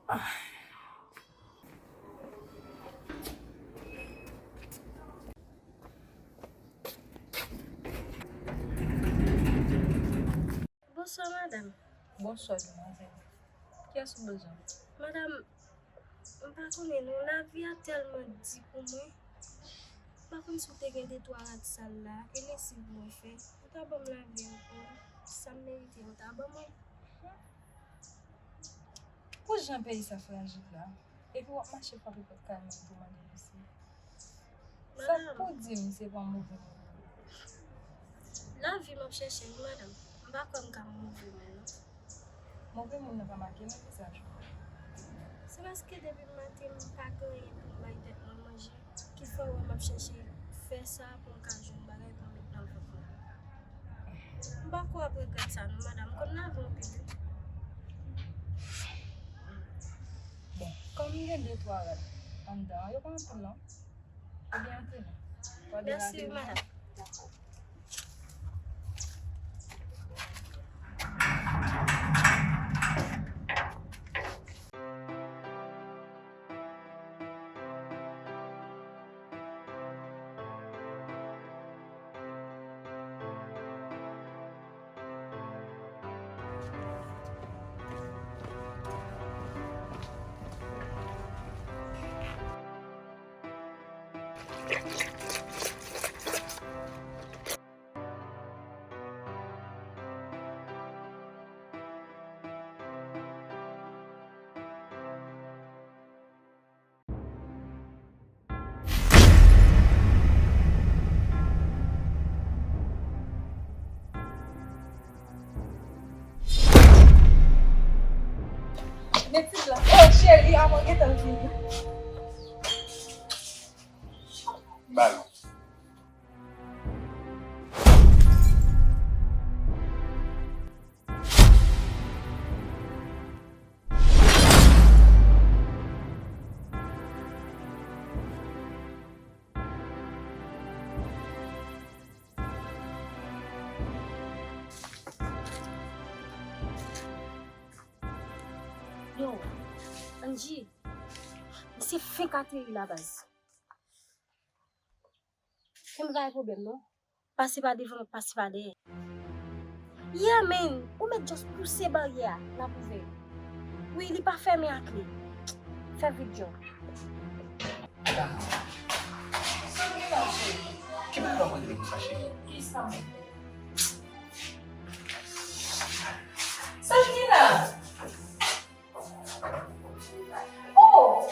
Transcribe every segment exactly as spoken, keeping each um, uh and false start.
Bonswa, madanm. Bonswa, demwazèl. Kiyès ou bezwen? Madanm, m pa konnen non, lavi a tèlman di pou mwen. M pa konn si w te gen de twa rad sal la, e lesiv mwen fè. Ou ta ban m lave ankò, sa m merite, ou ta ban mwen. Pou jan peyi sa frajil la, epi w ap mache frape pòt kay moun pou mande lesiv. Sa k pou di m se pa move moun. Lavi m ap chèche wi, madanm. M pa kwè m ka move moun non. Move moun nan pa make nan vizaj ou. Se paske depi maten m pa gen anyen pou m bay tèt mwen manje, ki fè w wè m ap chèche fè sa pou m ka jwenn bagay pou m met nan vant mwen. M pa kwè w ap regrèt sa non, madanm. M konn lave anpil wi. Bon, kòm m gen de twa rad anndan an, yo pa anpil non. Ebyen, antre non. Mèsi wi, madanm. Men ti blan. Oh, cheri, a mwen gentan vini. Balon. Yo, Angie, misye fenk ateri la, baz. Fè m pa gen pwoblèm non. Pase pa devan, pase pa dèyè. Yeah, man! Ou mèt just pouse baryè a, l ap ouvè. Wi, li pa fèmen a kle. Fè vit, John. Sa w gen la, cheri? Ki bagay w ap regle konsa, cheri? Ki sa m fè? Sa w gen la? Oh!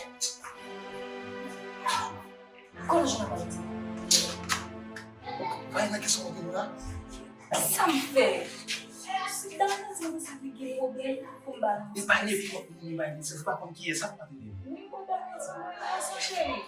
Konn jan w ap di. Bay nan kesyon w gen la. Sa m fè? Si dam nan di mwen sa te gen pwoblèm pou m ba nou. E pa nenpòt moun li bay li, se pa konn kiyès sa pa tande. Nenpòt dam nan di mwen la, se cheri.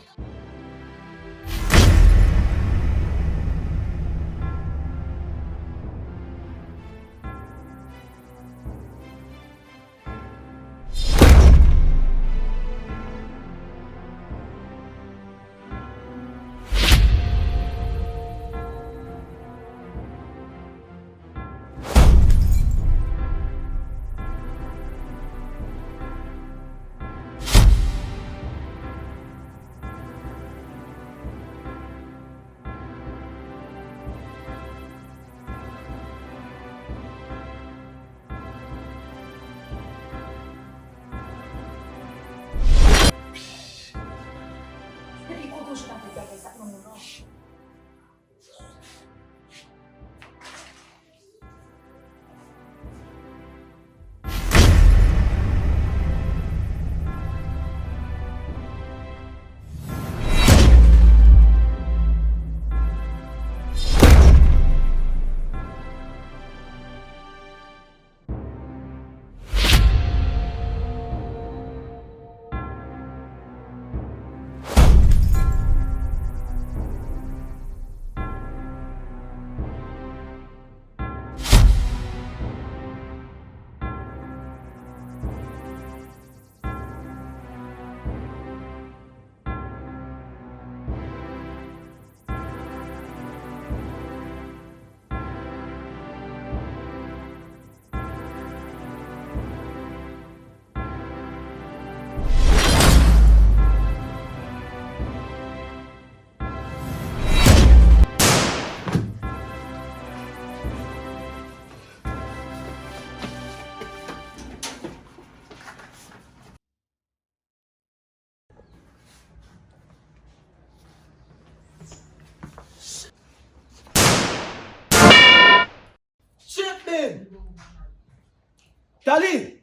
Tali!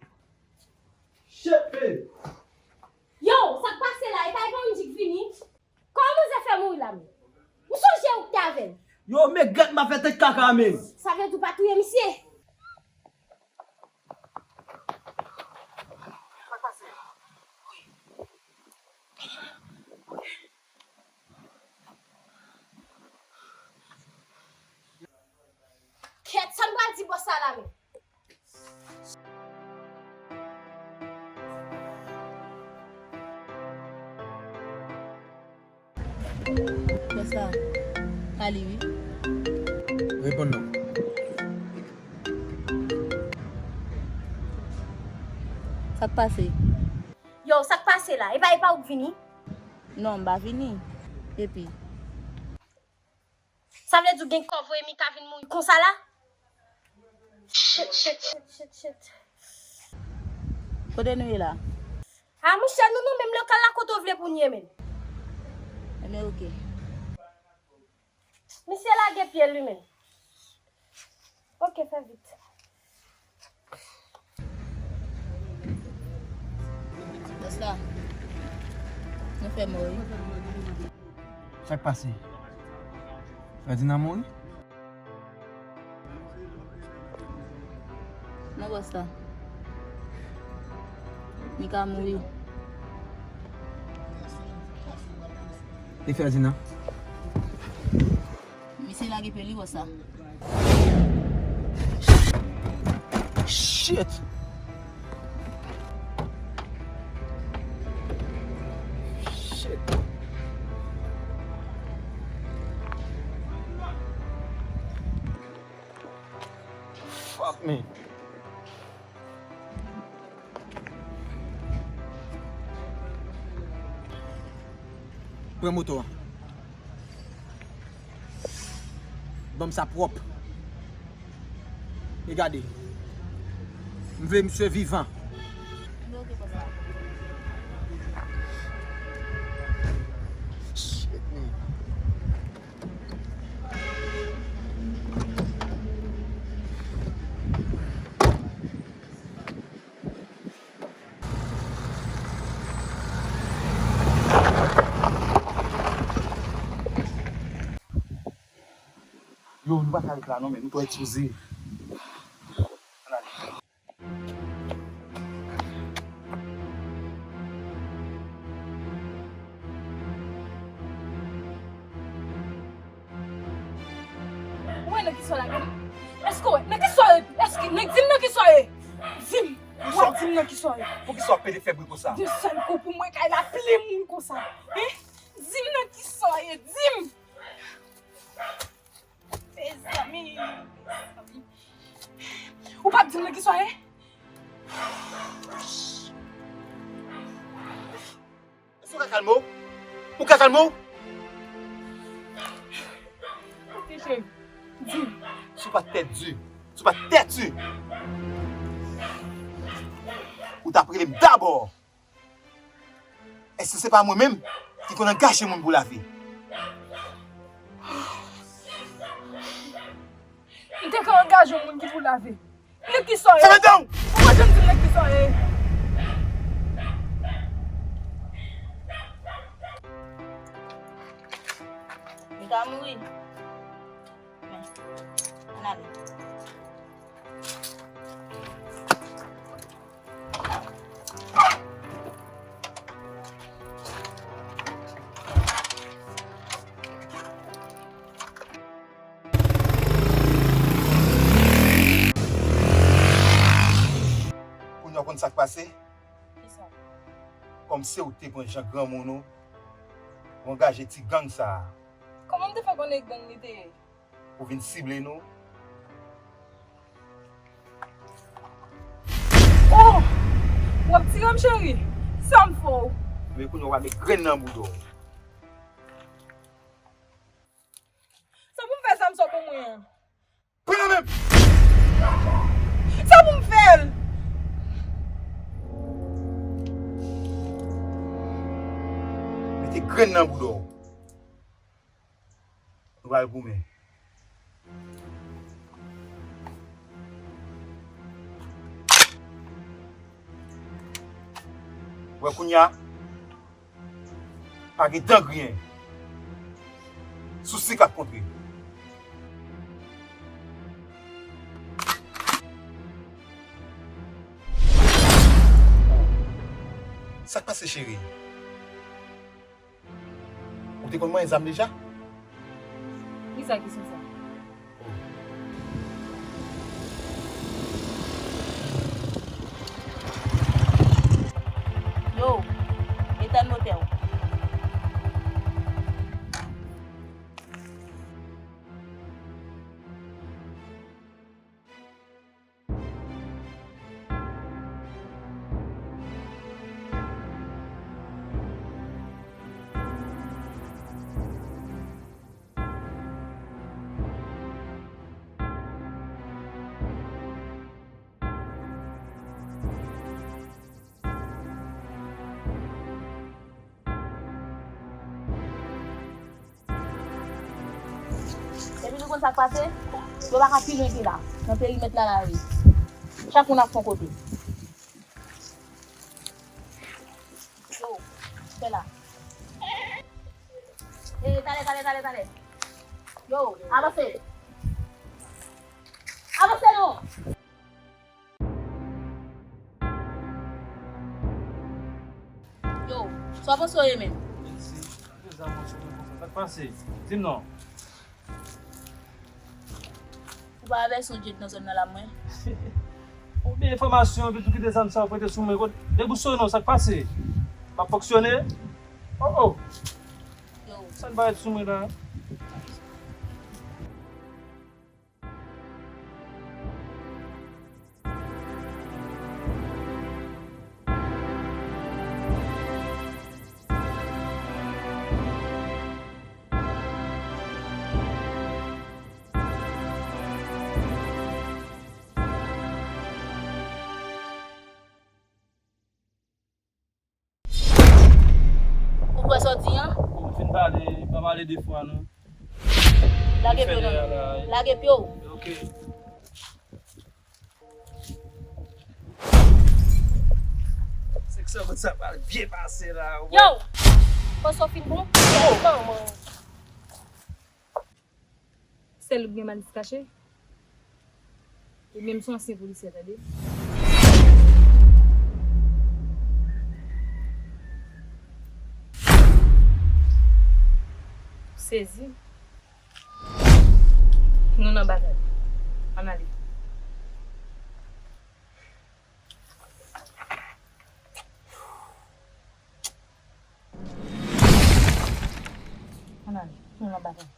Shit, man! Yo, sa k pase la? E pa, e pa yon nèg ki vini? Kòman manzè fè mouri la menm? M sonje ou ki te avè l. Yo, men gad m ap fè tèt kaka menm. Sa vle di w pa touye misye? Kèt, sa m pral di bòs la la menm? Bòs la, pa li wi. Reponn non. Sa k pase? Yo, sa k pase la? E pa, e pa ou k vini? Non, m pa vini. Epi? Sa vle di w gen kò voye Mika vin mouri konsa la? Shit, shit, shit, shit, shit. Kote nou ye la? A, monchè, nou nan menm lokal la, kote w vle pou n ye, menn? Enben, oke. Misye lage pye l, wi, menn. Oke, fè vit. Bòs la, nou fè mò wi. Sa k pase? Ferdinand mouri? Non, bòs la. Mika mouri. E Ferdinand? Misye lage pye l wi, bòs la. Shit! Shit! Fuck me! Pran moto a. Ban m sa pwòp. E gade. M vle misye vivan. Shit, man. Yo, nou pa ka ret la non, men nou twò ekspoze. Ann ale. Ou wè nan ki sa w lage m? Èske w wè nan ki sa w ye? Èske, nèg, di m nan ki sa w ye? Di m. Ou wè, di m nan ki sa w ye. Poukisa w ap pede fè bri konsa? De sèl kou pou mwen kay la plen moun konsa. Hein? Di m nan ki sa w ye. Di m. Mezanmi, mezanmi. Ou p ap di m nan ki sa w ye? Èske w ka kalme w? Ou ka kalme w? Ok, cheri. Di m. Si w pa t tèt di, si w pa t tèt di, ou t ap rele m dabò. Èske se pa mwen menm ki konn angaje moun pou lave? M te ka angaje yon moun ki pou lave. Nèg ki sa w ye? Fèmen dan w! Ou pa janm di m nèg ki sa w ye. Li ka mouri. Men, ann ale. Kounye a w konn sa k pase? Kisa? Kòm se ou k te pran jan granmoun ou, ou angaje ti gang sa a. Kòman m te fè konnen gang li te ye? Pou vin sible nou. Oh! W ap tire m, cheri? Sa m fè w? Men kounye a w a met grenn nan bouda w. Sa pou m fè zam sa w ban mwen an? Pran nan men m! Sa pou m fè l? Mete grenn nan bouda w. Nou pral goumen. Wè kounye a, pa gen dan griyen. Sousi k ap kontre. Sa k pase, cheri? Ou te konn manyen zam deja? Kisa kesyon sa? Yo, etèn motè w. Epi nou konn sa k pase? Yo pa ka pi lwen ke la, nan perimèt Lalari. Chak moun ap fè yon kote. Yo, fè la. E, talè, talè, talè, talè. Yo, avanse. Avanse non! Yo, sa w panse w ye menm? Sa k pase? Di m non. Ou pa wè vèsyon Jade nan zòn nan la mwen? Ou byen enfòmasyon epi tou kite zam sa yo prete sou mwen. Kot debout sou non, sa k pase? M ap fonksyone? Oh, oh. Yo. Sa n parèt sou mwen la? Ou kwè sa w di an? Ou fin pale, pa pale de fwa non. Lage pye w non. Lage pye w. Ok. Senk san goud sa pral byen pase la. Yo! Panse w fin bon? Manman. Sèl ou gen malis kache? Ou menm se yon ansyen polisyè, tande. Sezi. Nou nan bagay. Ann ale. Ann ale. Nou nan bagay.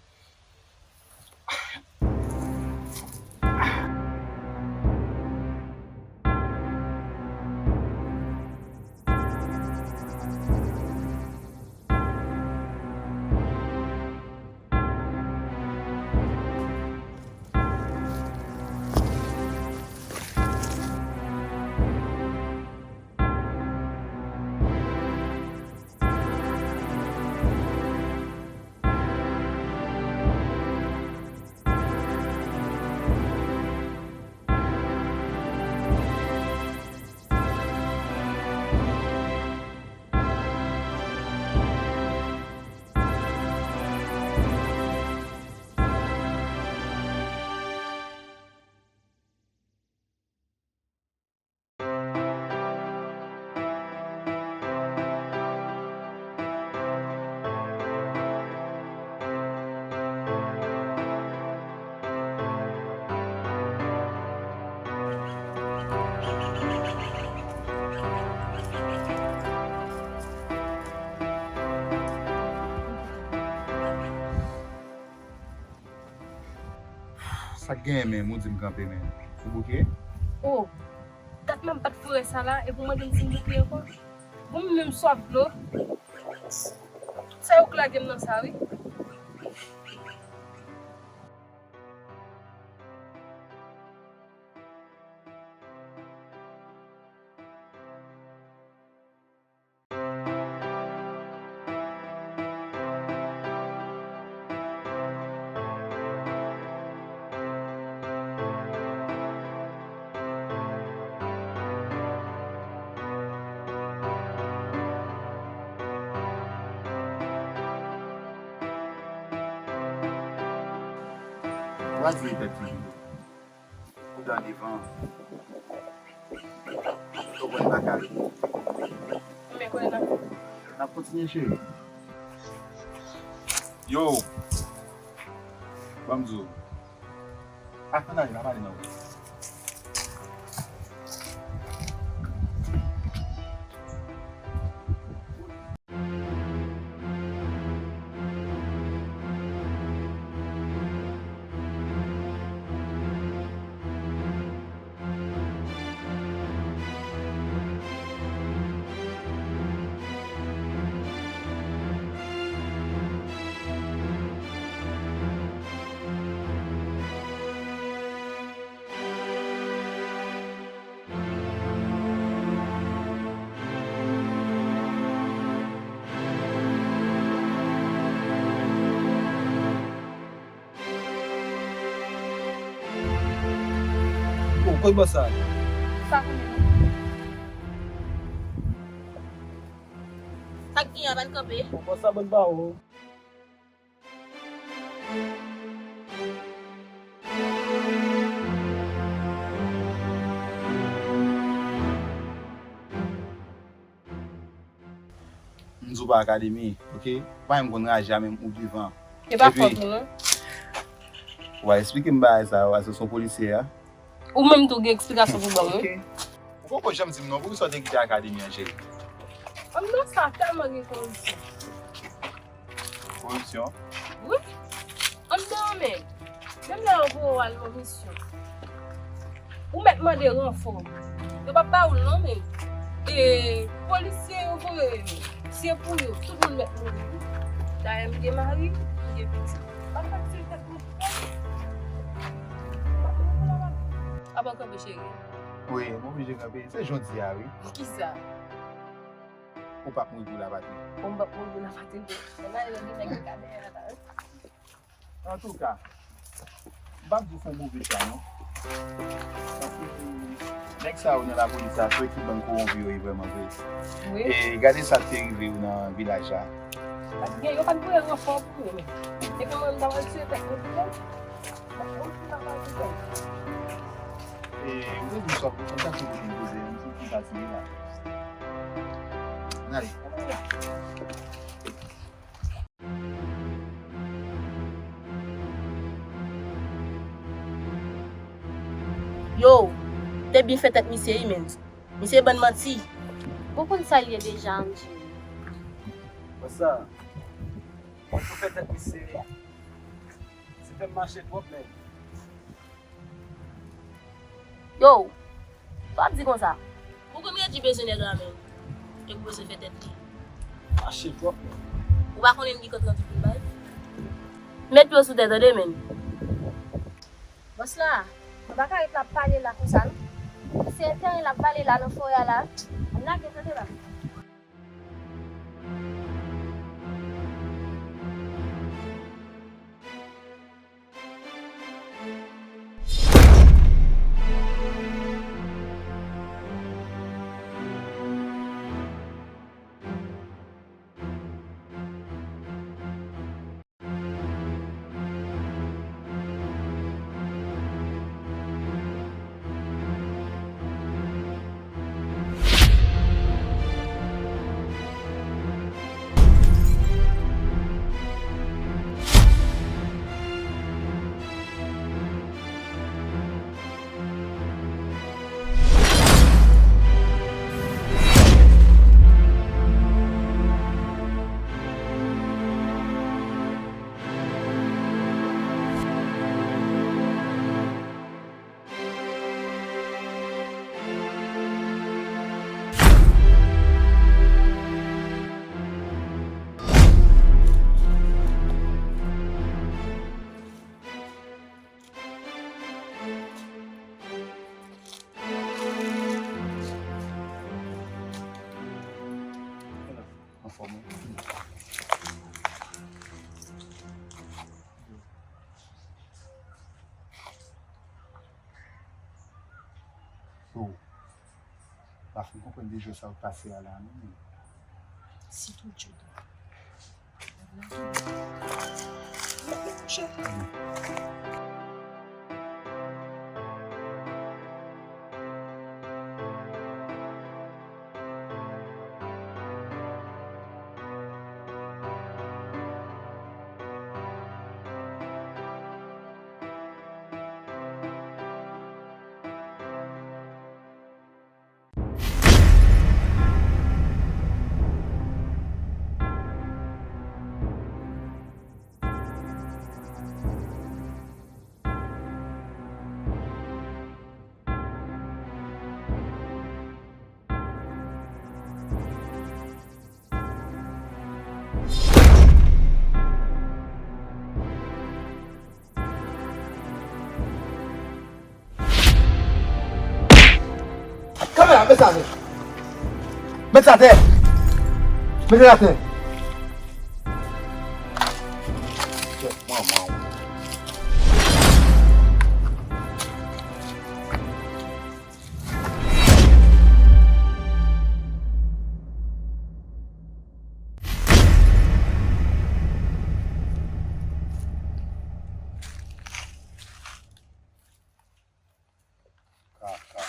Sa k genyen menm, ou di m kanpe menm. Ou bouke? Oh, dat m ap bat foure sa la, epi w mande m si m bouke ankò? Bon, m menm swaf dlo. Sa yo k lage m nan sa, wi. Pa di tèt li. Ou dan devan. Ou konn pa kare. Men konnen n ap fè. N ap kontinye, cheri. Yo! Ban m di w. Atann ale, n ap ale nan wout. Oh, kote bòs sa? Sa konnen. Sa k gen an, pa n kanpe. Oh, bòs sa, ban ba ou. M di w pa akademi, oke? Ou pa menm konn raje a menm ou devan. E pa fòt ou non. Ou va esplike m bagay sa yo, paske se yon polisye a. Ou menm tou gen eksplikasyon pou ban m, wi. Oke. Ou poko janm di m non, poukisa w te kite akademi an, cheri? Anndan sa tèlman gen koripsyon. Koripsyon? Wi. Anndan an, men, menm lè yo voye w al yon misyon, ou mèt mande ranfò. Yo p ap ba ou l non, men, e, polisye yo voye yo, se pou yo. Tout moun mèt mouri, wi. Dayè, m gen mari, m gen pitit. Pa fatige tèt mwen. Apa w kanpe, cheri? Wi, m oblije kanpe. Se jodi a, wi. Kisa? Ou p ap mouri pou lapatri. Bon, m p ap mouri pou lapatri. Mwen ale nan de nèg ki ka dèyè la, ta. Antouka, m p ap di w fè yon move chwa, non. Paske nèg sa yo nan lapolis la, se yo ki bann kowonpi yo ye vrèman vre. Wi. E gade sa k te rive yo nan vilaj la. Pa t gen, yo pa t voye ranfò pou yo menm. Epi mwen, m ta pral tiye tèt mwen pou mwen. Bon, m ta pral pou mwen. E, ou te di m sa, m ta sou kote m poze, m sou ki pati la. N ale. Yo, te byen fè tèt misye wi, men misye bann manti. Ou konn sa l ye deja, Angie. Konsa, ou fè tèt misye, se fè m mache twòp, men. Yo, sa w ap di konsa? Ou konn Redji bezwen nèg la menm. Nèg bezwen fè tèt li. Mache twòp, men. Ou pa konnen m gen kont randevou m bay? Met pye w sou tè, tande, men. Bòs la, nou pa ka ret la ap pale la konsa, non. Se teren l ap bale la nan forè a la. Ann lage, tande, la. Anfòm, wi. Yo, pa fin konprann de jwèt sa yo pase a la, non, men. Sitou Jude. Nèg la tou. Mwen te kouche. Met sa atè. Met sa atè. Met sa atè. Manman. Kaka.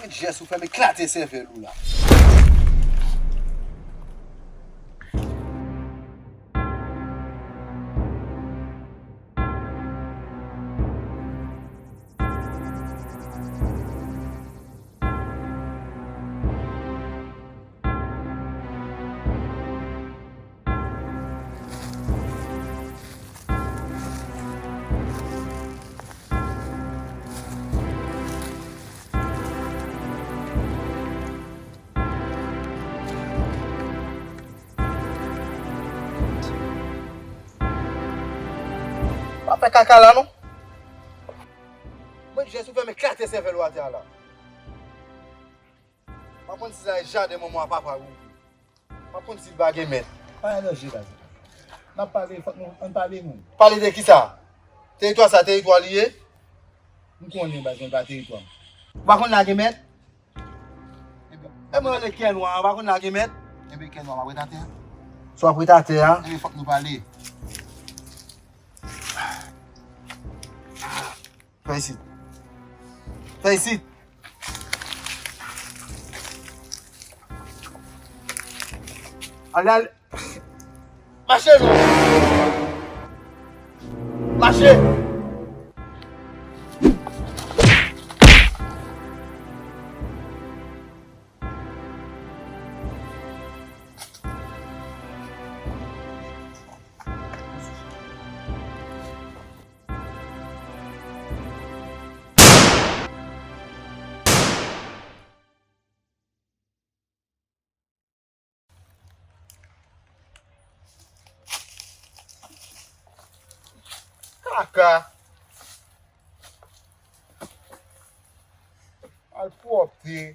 Mwen jès ou fè m eklate sèvèl ou la. Pa fè kaka la non. Mwen jès ou fè m eklate sèvèl ou atè a la. Pa konn si sa e jaden manman a papa ou. Pa konn si l pa gen mèt. Pa manje baz. N ap pale, fòk nou, ann pale moun. Pale de kisa? Teritwa sa, teritwa li ye? M konnen baz, men pa teritwa m. Ou pa konn la gen mèt? Ebyen, e mwen rele kè nwa, ou pa konn la gen mèt? Ebyen, kè nwa, m ap ret atè a. Si w ap ret atè a? Ebyen, fòk nou pale. Fè isit. Fè isit. Ale, ale. Mache non. Mache. Kaka. Malpwòpte.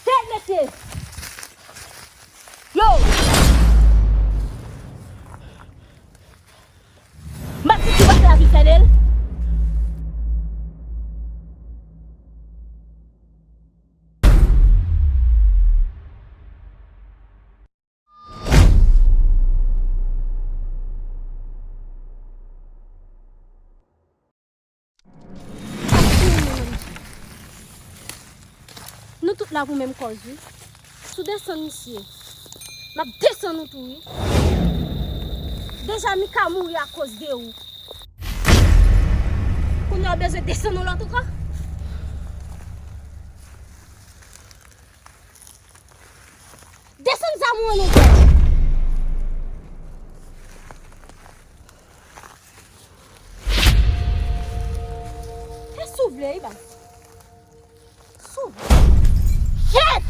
Tèt mesye! Yo! M ap fouti pase avil fèlèl. Nou tout la pou menm kòz, wi. Si w desann misye, m ap desann ou tou, wi. Deja Mika mouri akoz de ou. Ou bezwen desann yon lòt ankò? Desann zam ou an non, frè. Fè si w vle wi, baz. Si w vle. Shit!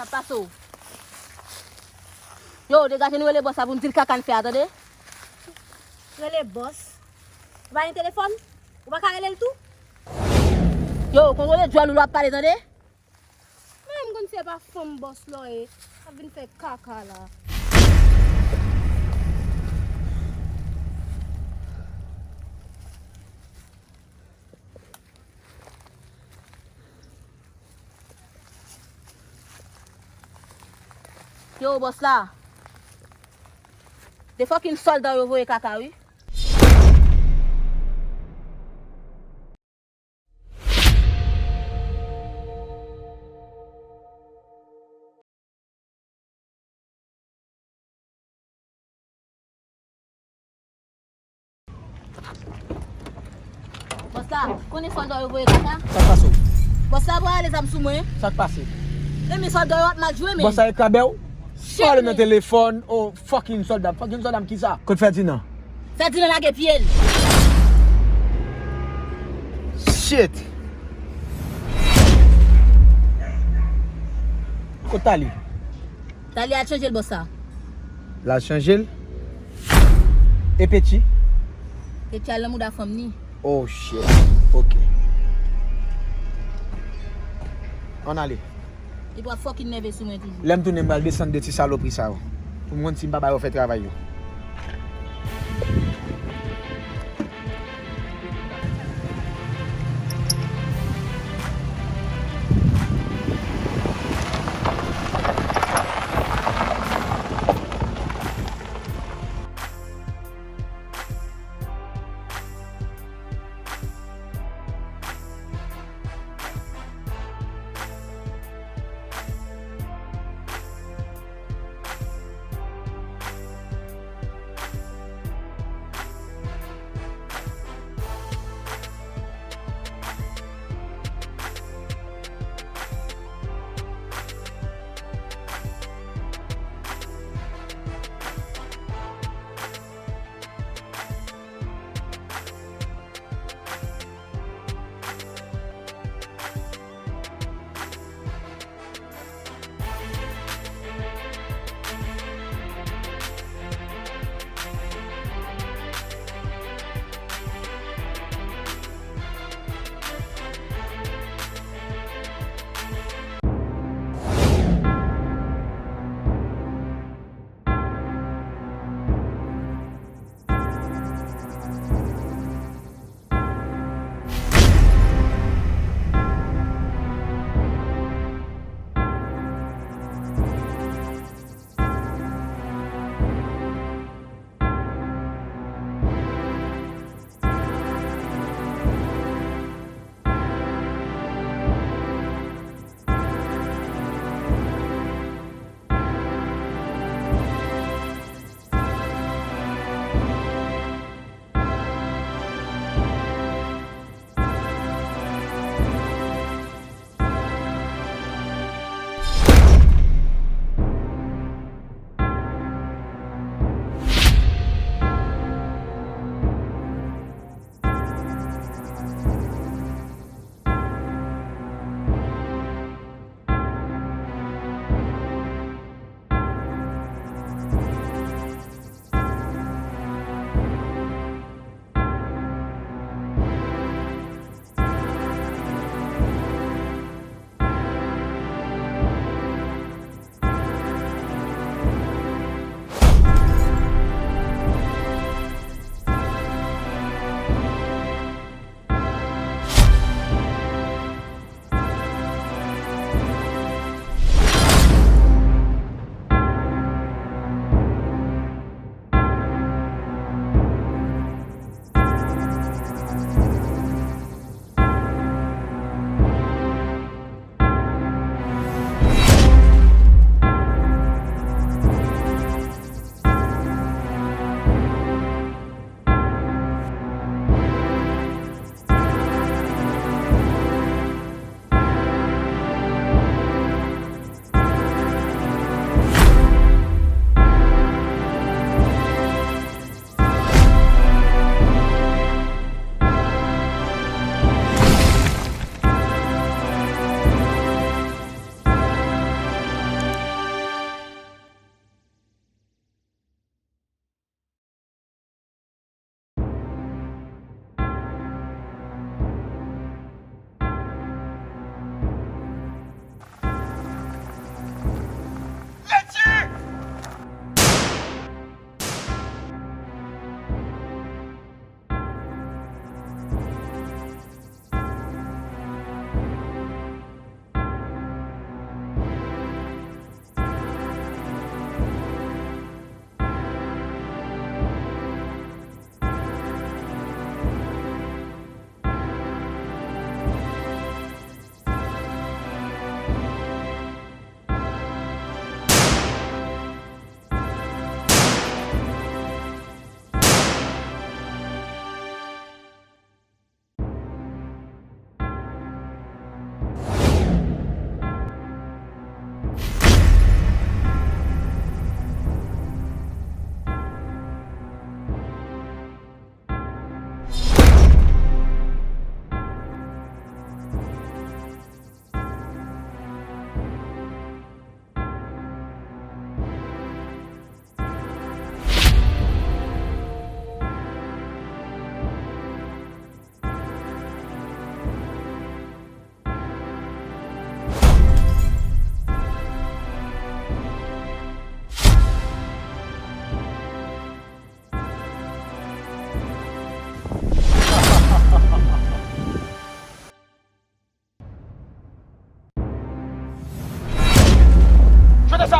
Sa pase w? Yo, degaje nou rele bòs la pou n di l kaka n fè a, tande? Rele bòs? Ou pa gen telefòn? Ou pa ka rele l tou? Yo, kontwole djòl ou lè w ap pale, tande? Men m konn si se pa fanm bòs la w ye, ap vin fè kaka la. Yo, bòs la. De fucking sòlda yo voye kaka, wi. Bòs la, konnen sòlda yo voye kaka? Sa k pase w? Bòs la pral ale zam sou mwen. Sa k pase? Enben sòlda yo ap mal jwe, men. Bòs la e krabè w? Pale nan telefòn, oh, fucking sòlda m, fucking sòlda m, kisa? Kot Fèdinan? Fèdinan lage pye l. Shit! Kot Tali? Tali al chanje l, bòs la. L al chanje l? E Petchi? Petchi al nan mouda fanm ni. Oh shit. Ok. Ann ale. Li pral fucking nève sou mwen toujou. Lè m tounen, m pral desann de ti salopri sa yo. Pou m konn si m pa ba yo fè travay yo.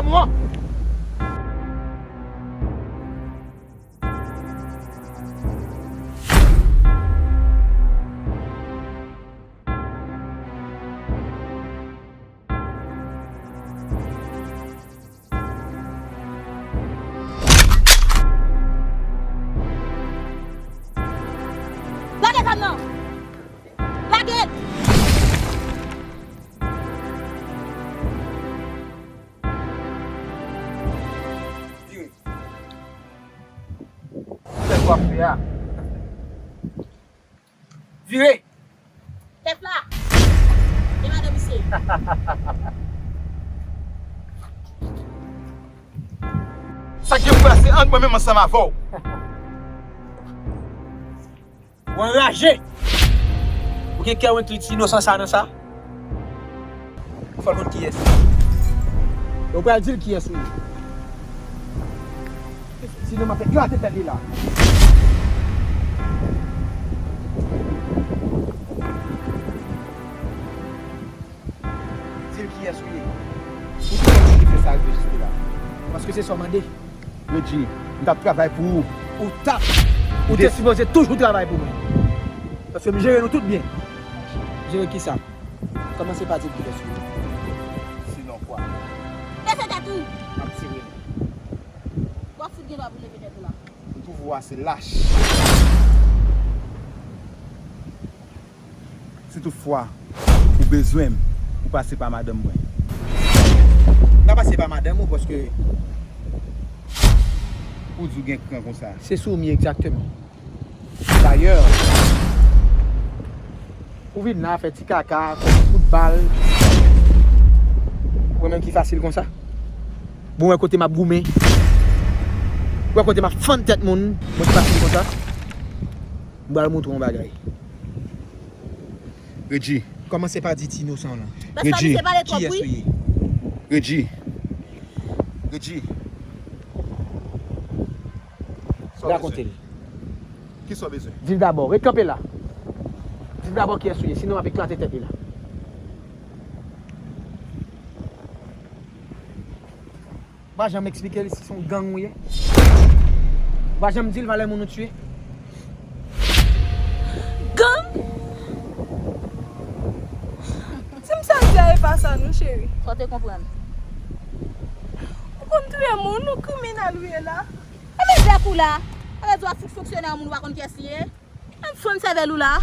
Mwen. Lage zam nan! Lage l! Vire. Sa w ap fè a? Vire! Chèf la! E madan misye? Sa k gen pou pase ant mwen menm ansanm avè w. Ou anraje! Ou gen kè w enkli ti inosan sa nan sa? Ou fè l konn kiyès. Ou pral di l kiyès ou ye. Sinon, m ap eklate tèt li la. Di l kiyès ou ye. Poukisa w te fè sa rive jiske la? Paske se sa w mande. Reggie, m t ap travay pou ou. Ou t ap. Ou te sipoze toujou travay pou mwen. Paske m jere nou tout byen. Jere kisa? Kòmanse pa di m kiyès ou ye. Sinon kwa? Bese tèt ou! M ap tire li. W ap fout gen dwa pou leve tèt ou la. Pouvwa se lach. Si toutfwa ou bezwen m, ou pase pa madanm mwen. M pa pase pa madanm ou paske ou di w gen kran konsa. Se sou m ye egzakteman. Dayè, ou vin la fè ti kaka, fè ti kout bal. Ou wè menm ki fasil konsa? Bon, wè kote m ap goumen. Wè kote m ap fann tèt moun. Mwen ki fasil konsa? M pral montre w yon bagay. Reggie. Kòmanse pa di ti inosan w lan. Paske misye pale twòp, wi. Kiyès ou ye? Reggie. Reggie. Sa w bezwen? Rakonte l. Kisa w bezwen? Di l dabò. Ret kanpe la. Di l dabò kiyès ou ye. Sinon, m ap eklate tèt li la. Ou pa janm eksplike l si se yon gang ou ye. Ou pa janm di l valè moun ou tiye. Gang? Si m sa di a, e pa sa non, cheri. Sa w te konprann? Ou konn touye moun, ou kriminèl ou ye la. E mizè kou la. Alè di w ap fout fonksyone a moun ou pa konn kiyès li ye. Menm fanm sèvèl ou la.